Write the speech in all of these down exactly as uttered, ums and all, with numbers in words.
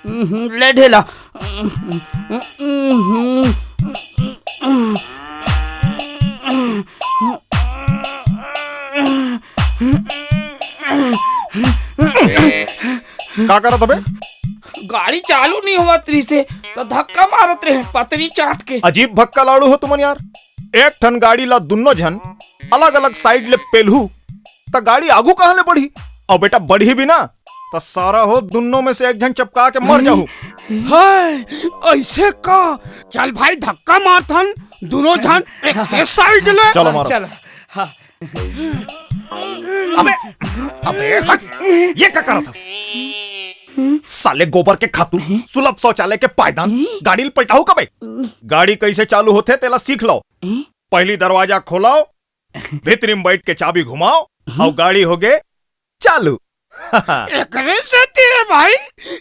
हम्म, ले ढेला। का करत हबे? गाड़ी चालू नहीं होवत रहिसे, त धक्का मारत रहे पतरी चाट के। अजीब भक्का लाड़ू हो तुमन यार। एक ठन गाड़ी ला दुन्नो झन अलग-अलग side ले पेलहू, त गाड़ी आगू कहाँ ले बढ़ही? अउ बेटा, बढ़ही भी ना, त सारा हो दुन्नो में से एक झन चपका के मर जाहू। हाय, ऐसे का? चल भाई, धक्का मारथन, दुनों झन एक, एक side ले। चलो मारो। चल, हाँ। अबे, अबे, हट, ये का करत हस? साले गोबर के खातू, सुलभ शौचालय के पायदान, गाड़ी ल पलटाहू कबे? गाड़ी कैसे चालू होथे, तेला सीख लो। पहली दरवाजा खोलाओ, भीतरी में बैठ के चाबी घुमाओ, अउ गाड़ी होगे चालू। एकरे सेती ए भाई,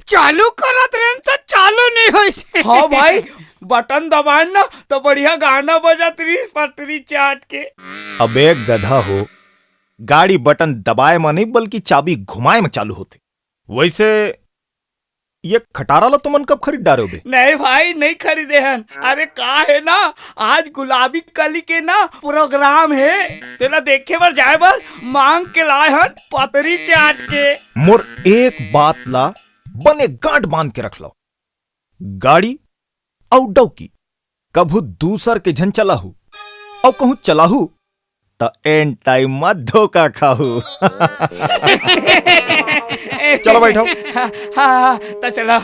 चालू करत रहेन त चालू नहीं होइस। हाँ भाई, बटन दबाएन ना त बढ़िया गाना बजत रहिस पटरी चाट के। अबे गधा हो, गाड़ी बटन दबाए म नहीं बल्कि चाबी घुमाए म चालू होथे। वैसे ये खटारा ला तुमन कब खरीद डारे होबे? नहीं भाई, नहीं खरीदे हन। अरे का हे ना, आज गुलाबी कली के ना program हे, तेला देखे बर जाए बर मांग के लाए हन पतरी चाट के। मोर एक बात ला बने गांठ बांध के रख लो, गाड़ी अउ डौकी कभू दूसर के झन चलाहू, अउ कहूं चलाहू त एन time म धोखा खाहू। चलो बैठो। हाँ, हाँ, हाँ, त चलो।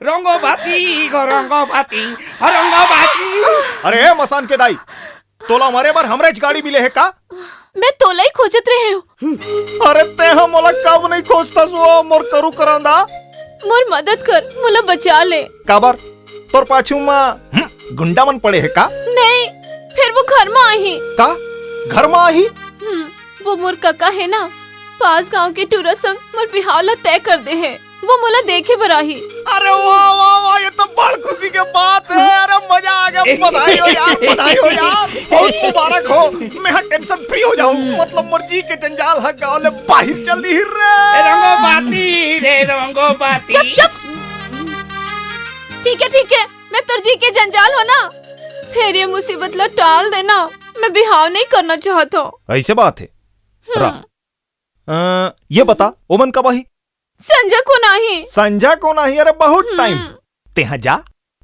रंगो बाती, गो रंगो बाती, रंगो बाती। अरे ए मसान के दाई, तोला मरे बर हमरेच गाड़ी मिले हे का? मैं तोला ही खोजत रहे हूँ। अरे तेहा मोला कब नहीं खोजतस वो मोर करू करौंदा? मोर मदद कर, मोला बचा ले। काबर? तोर पाछू म, हम्म, गुंडा मन पड़े हे का? नहीं, फेर वो घर म आही। का? घर म आही? हम्म, वो मोर कका हे ना, पास गांव के टूरा संग मोर बिहाव ला तय कर दे हे। वो मोला देखे बर आही। अरे वाह, वाह, वाह, ये तो बड़ खुशी के बात हे। अरे मजा आ गया, बधाई हो यार, बधाई हो यार, बहुत मुबारक हो। मैं हा tension free हो जाहूँ, मतलब मोर जी के जंजाल ह गाँव ले बाहिर चल दिही रे। ए रंगो बाती, रे रंगो बाती। चुप, चुप। ठीक हे, ठीक हे, मैं तोर जी के जंजाल हो ना, फेर ये मुसीबत ला टाल दे ना, मैं बिहाव नहीं करना चाहत हूँ। ऐसे बात हे। हम्म। रा-, अ, ये बता, ओमन कब आही? संझा कोन आही? संझा कोन आही? अरे बहुत हम्म। Time। तेहा जा,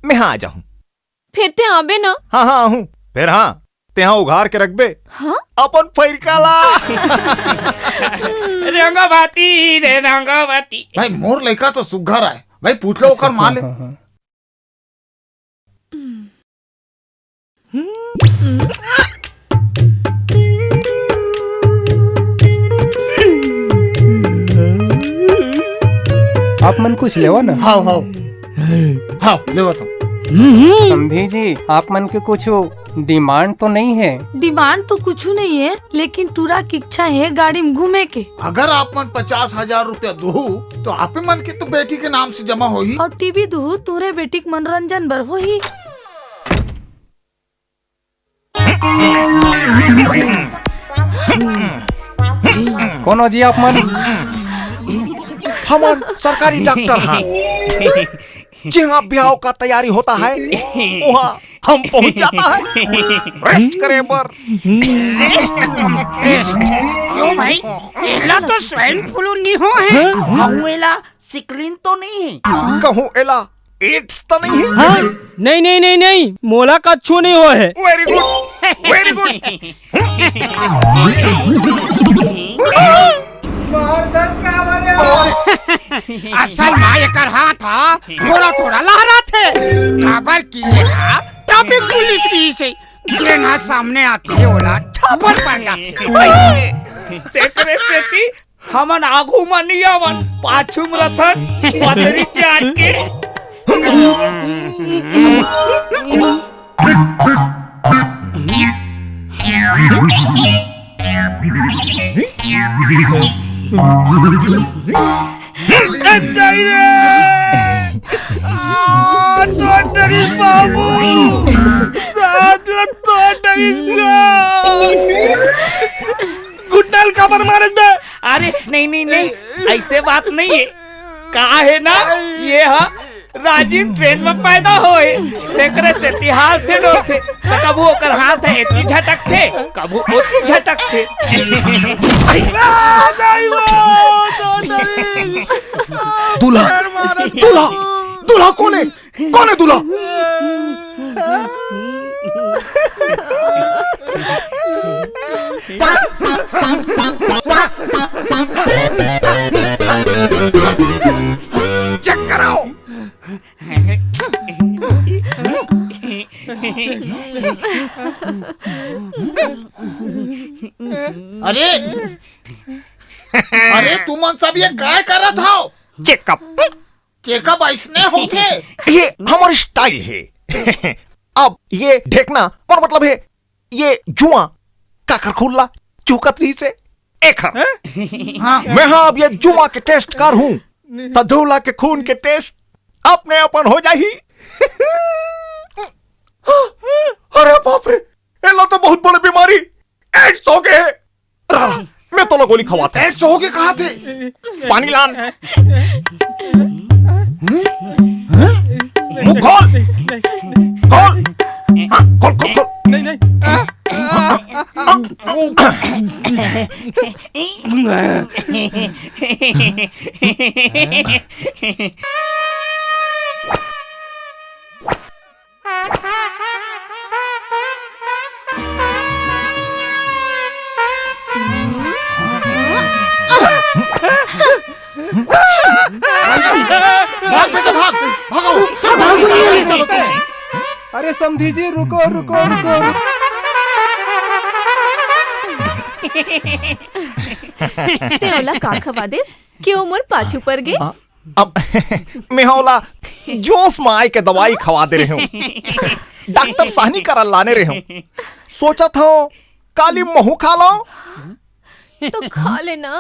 मैं हा आ जाहूँ। फेर तें आबे ना? हाँ, हाँ, आहूँ। फेर हाँ, तेहा उघार के रखबे। हाँ? अपन फैरका ला। रंगो बाती रे, रंगो बाती। भाई, मोर लइका तो सुग्घर आय। भाई, पूछ लो ओकर माँ ले। आप मन कुछ लेवा ना। हाँ, हाँ। हाँ, लेवा तो। समधी जी, आप मन के कुछ demand तो नहीं है? Demand तो कुछ नहीं है, लेकिन टूरा की इच्छा है गाड़ी में घूमे के। अगर आप मन पचास हजार रुपया दोहू, तो आपे मन के तो बेटी के नाम से जमा होही। अउ टीवी दोहू तोरे बेटी के मनोरंजन बर होही। कोनो जी आप मन? हमन सरकारी डॉक्टर हन। जिहाँ ब्याह का तैयारी होता है, वहाँ हम पहुँच जाता है। Rest करे बर। Rest तुम rest। क्यों भाई? एला तो swine flu नहीं हो है। कहूँ एला सिकलिन तो नहीं है? कहूँ एला AIDS तो नहीं है? हाँ? नहीं, नहीं, नहीं, नहीं, मोला कछु नहीं हो है। Very good, very good। असल मा एकर हाथ हा थोड़ा थोड़ा लहराथे, काबर कि एहा traffic पुलिस रहिस हे, जेन हा सामने आथे ओला छापड़ पड़ जाथे। तेकरे सेती हमन आगू म नइ आवन, पाछू म रथन, पतरी चाट के। ए, दाई रे! आ, तो डरी बाबू! दाद रे, तो डरी गा! गुड्डल काबर मारे बे? अरे, नहीं, नहीं, नहीं, ऐसे बात नहीं है। का है ना, ये हा राजिम ट्रेन म पैदा होए, तेकरे सेती हालथे डोलथे। त कभू ओकर हाथ ह एती झटकथे, कभू ओती झटकथे। दूल्हा, दूल्हा, दूल्हा कोन हे? कोन हे दूल्हा? चेक कराओ। अरे, अरे, तुमन सब ये काय करत हव? चेकअप। चेकअप अइसने होथे। ये हमर स्टाइल हे। अब ये ढेकना, मोर मतलब हे, ये जुआ काकर खुल्ला चुकत रहिस हे एखर। हाँ। मैं हा अब ये जुआ के टेस्ट करहूं, त दूल्हा के खून के टेस्ट अपने अपन हो जाही। अरे बाप रे, एला तो बहुत बड़े बीमारी एड्स हो गए हे। रा, रा, मैं तोला गोली खवात हूं। एड्स हो गए कहा थे? पानी लान। मुंह खोल। खोल। हाँ, खोल, खोल, खोल। नहीं, नहीं। भाग बेटा, भाग। भागो। अरे समधी जी, रुको, रुको, रुको, रुको। ते ओला का खवा देस? के ओ मोर पाछू पर गे? आ, अब मैं ओला जोश में आय के दवाई खवा दे रहे हूँ। डॉक्टर साहनी करा लाने रहे हूँ। सोचत हूँ काली महू खा लो। तो खा लेना।